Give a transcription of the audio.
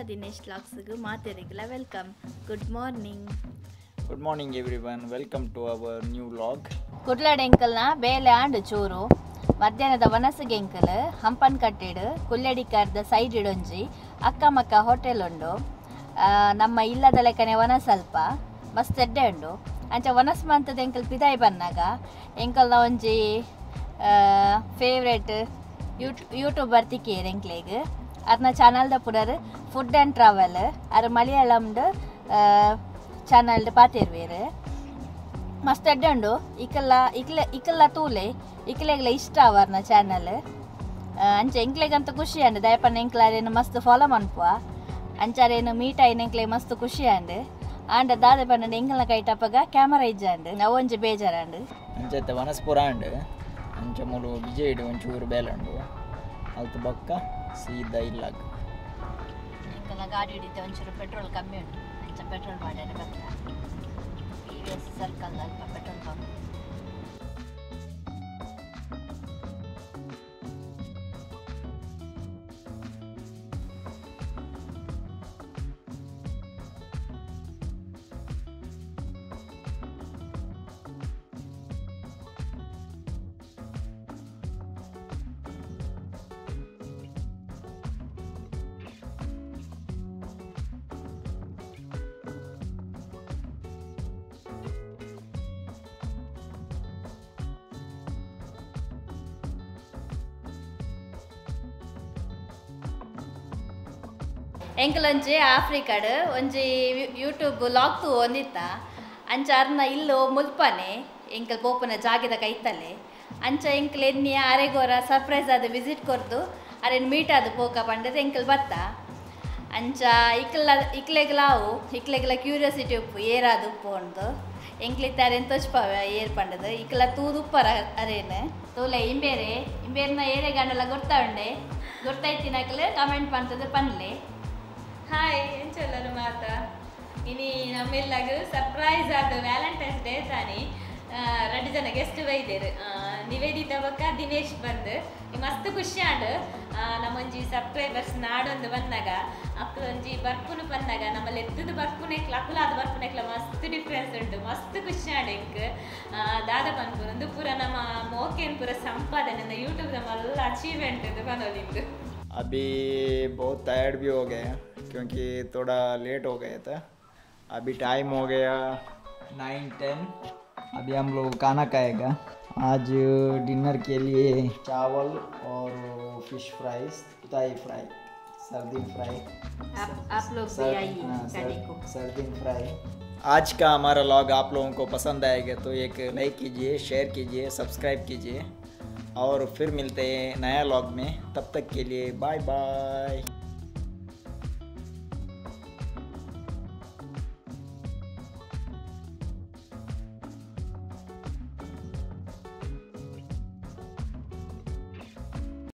Dinesh ವ್ಲಾಗ್ಸ್ಗೆ ಮಾತೆರಿಗೆಲ್ಲ welcome. Good morning. Good morning everyone, welcome to our new vlog. ಕುಡ್ಲಡ್ ಎಂಕಲ್ನ ಬೇಲೆ ಆಂಡು ಚೂರು ಮಧ್ಯಾಹ್ನದ ವನಸುಗೆ ಎಂಕಲ್ ಹಂಪನ್ ಕಟ್ಟೆಡು ಕುಲ್ಯಡಿಕಾರ್ದ ಸೈಡ್ ಇಡೊಂಜಿ ಅಕ್ಕಮಕ್ಕ ಹೋಟೆಲ್ ಉಂಡು. ನಮ್ಮ ಇಲ್ಲದ ಲೆಕ್ಕನೆ ವನಸ್ ಅಲ್ಪ ಮಸ್ತ್ ಎಡ್ಡೆ ಉಂಡು. ಅಂಚ ವನಸ್ ಮಂತದ ಎಂಕಲ್ ಪಿದಾಯಿ ಬನ್ನಾಗ ಎಂಕಲ್ನ ಒಂಜಿ ಫೇವ್ರೇಟ್ ಯೂಟ್ಯೂಬರ್ ತಿಕ್ಕಿಯರ್ ಎಂಕ್ಲೆಗ್. ಅರ್ನ ಚಾನಲ್ದ ಪುಡರ್ ಫುಡ್ ಆ್ಯಂಡ್ ಟ್ರಾವೆಲ್ ಅರ್ ಮಲಯಾಳಂಡ್ ಚಾನಲ್ಡ್ ಪಾತಿರ್ವೇರು. ಮಸ್ತ್ ಎಡ್ಡೆ ಉಂಡು. ಇಕಲ್ಲ ಇಕ್ಲೆ ಇಕಲ್ಲ ತೂಲೆ ಇಕ್ಲೆಗ್ಲ ಇಷ್ಟ ಅವರ್ನ ಚಾನಲ್. ಅಂಚ ಎಂಕ್ಲೆಗಂತ ಖುಷಿ ಅಂಡ್ ದಯಪಣ್ಣ ಎಂಕ್ಲಾರೇನು ಮಸ್ತ್ ಫಾಲೋ ಮನ್ಪುವ. ಅಂಚಾರೇನು ಮೀಟ್ ಆಯಿನ ಎಂಕ್ಲೆ ಮಸ್ತ್ ಖುಷಿ ಅಂಡ್ ಆಂಡ ದಾದೆ ಪಂಡ ಎಂಕಲ್ನ ಕೈಟಪ್ಪಗ ಕ್ಯಾಮರಾ ಇಜ್ಜಾಂಡ್ ಅವೊಂಜಿ ಬೇಜಾರಾಂಡ್. ಅಂಚ ವನಸ್ಪುರ ಅಂಡ್ ಅಂಚ ಮೂಲು ವಿಜಯ್ ಒಂಚೂರು ಬೇಲೆ ಉಂಡು ಅಲ್ತ ಬೊಕ್ಕ ಸೀದಾ ಇಲ್ಲಾಗ. ಎಂಕಲ್ನ ಗಾಡಿ ಹಿಡಿತೆ ಒಂಚೂರು ಪೆಟ್ರೋಲ್ ಕಮ್ಮಿ ಉಂಟು. ಅಂಚ ಪೆಟ್ರೋಲ್ ಮಾಡ್ಯಾರ ಬತ್ತ ಪಿ ವಿ ಎಸ್ ಸರ್ಕಲ್ ಅಲ್ಪ ಪೆಟ್ರೋಲ್ ಪಂಪ್. ಎಂಕಲೊಂಜಿ ಆಫ್ರಿಕಾಡ್ ಒಂಜಿ ಯೂಟ್ಯೂಬ್ ಲಾಗ್ ತೂವೊಂದಿತ್ತ. ಅಂಚ ಅರ್ನ ಇಲ್ಲು ಮುಲ್ಪನೆ ಎಂಕಲ್ ಪೋಪುನ ಜಾಗೆದ ಕೈತಲೆ. ಅಂಚ ಎಂಕಲ್ ಎನ್ನಿ ಅರೆಗೋರ ಸರ್ಪ್ರೈಸ್ ಆದ್ ವಿಸಿಟ್ ಕೊರ್ದು ಅರೆನ್ ಮೀಟ್ ಆದ್ ಪೋಕ ಪಂಡದ್ ಎಂಕಲ್ ಬತ್ತ. ಅಂಚ ಇಕ್ಲ ಇಕ್ಲೆಗ್ಲಾವು ಇಕ್ಲೆಗ್ಲ ಕ್ಯೂರಿಯಾಸಿಟಿ ಉಪ್ಪು ಏರಾದ್ ಉಪ್ಪು ಉಂಡು. ಎಂಕ್ಲಿತ್ತ ಅರೆನ್ ತೊಚ್ಪಾವೆ ಏರ್ ಪಂಡದು ಇಕ್ಲ ತೂದು ಉಪ್ಪರ ಅರೇನು ತೂಲೆ ಇಂಬೇರೆ ಇಂಬೇರ್ನ ಏರೆ ಗಂಡಲ ಗೊತ್ತಾ ಉಂಡೆ ಗೊತ್ತೈತಿನಕ್ಲೆ ಕಮೆಂಟ್ ಪಂತದ ಪನ್ಲೆ. ಹಾಯ್ ಎಂಚೊಲ್ಲರು ಮಾತ ಇನಿ ನಮ್ಮೆಲ್ಲಾಗ ಸರ್ಪ್ರೈಸ್ ಆದ ವ್ಯಾಲೆಂಟೈನ್ಸ್ ಡೇ ತಾನಿ 2 ಜನ ಗೆಸ್ಟ್ ಬೈದೇರು, ನಿವೇದಿತಾ ಬೊಕ್ಕ ದಿನೇಶ್ ಬಂದು ಮಸ್ತ್ ಖುಷಿ ಆಂಡ್. ನಮ್ಮೊಂಜಿ ಸಬ್ಸ್ಕ್ರೈಬರ್ಸ್ ನಾಡೊಂದು ಬಂದಾಗ ಅಕ್ಕಲೊಂಜಿ ಬರ್ಪುನು ಬಂದಾಗ ನಮ್ಮಲ್ಲಿ ಎತ್ತದು ಬರ್ಪುನೆಕ್ಲ ಅಕುಲಾದ ಬರ್ಪುನೆಕ್ಲ ಮಸ್ತ್ ಡಿಫ್ರೆನ್ಸ್ ಉಂಟು. ಮಸ್ತ್ ಖುಷಿ ಆಂಡ್ ಎಂಕ್. ದಾದ ಪನ್ಪುನು ಪೂರ ನಮ್ಮ ಮೋಕೆನ್ ಪೂರ ಸಂಪಾದನೆ ಯೂಟ್ಯೂಬ್ ನಮ್ಮೆಲ್ಲ ಅಚೀವ್ಮೆಂಟ್ ಪನೊಲಿಂದು. अभी बहुत टायर्ड भी हो गए क्योंकि थोड़ा लेट हो गया था. अभी टाइम हो गया 9:10. अभी हम लोग खाना खाएगा. आज डिनर के लिए चावल और फिश फ्राई, ताई फ्राई, सर्दीन फ्राई. आप लोग भी आइए खाने को. सर्दीन फ्राई. आज का हमारा व्लॉग आप लोगों को पसंद आएगा तो एक लाइक कीजिए, शेयर कीजिए, सब्सक्राइब कीजिए और फिर मिलते हैं नया व्लॉग में. तब तक के लिए बाय बाय.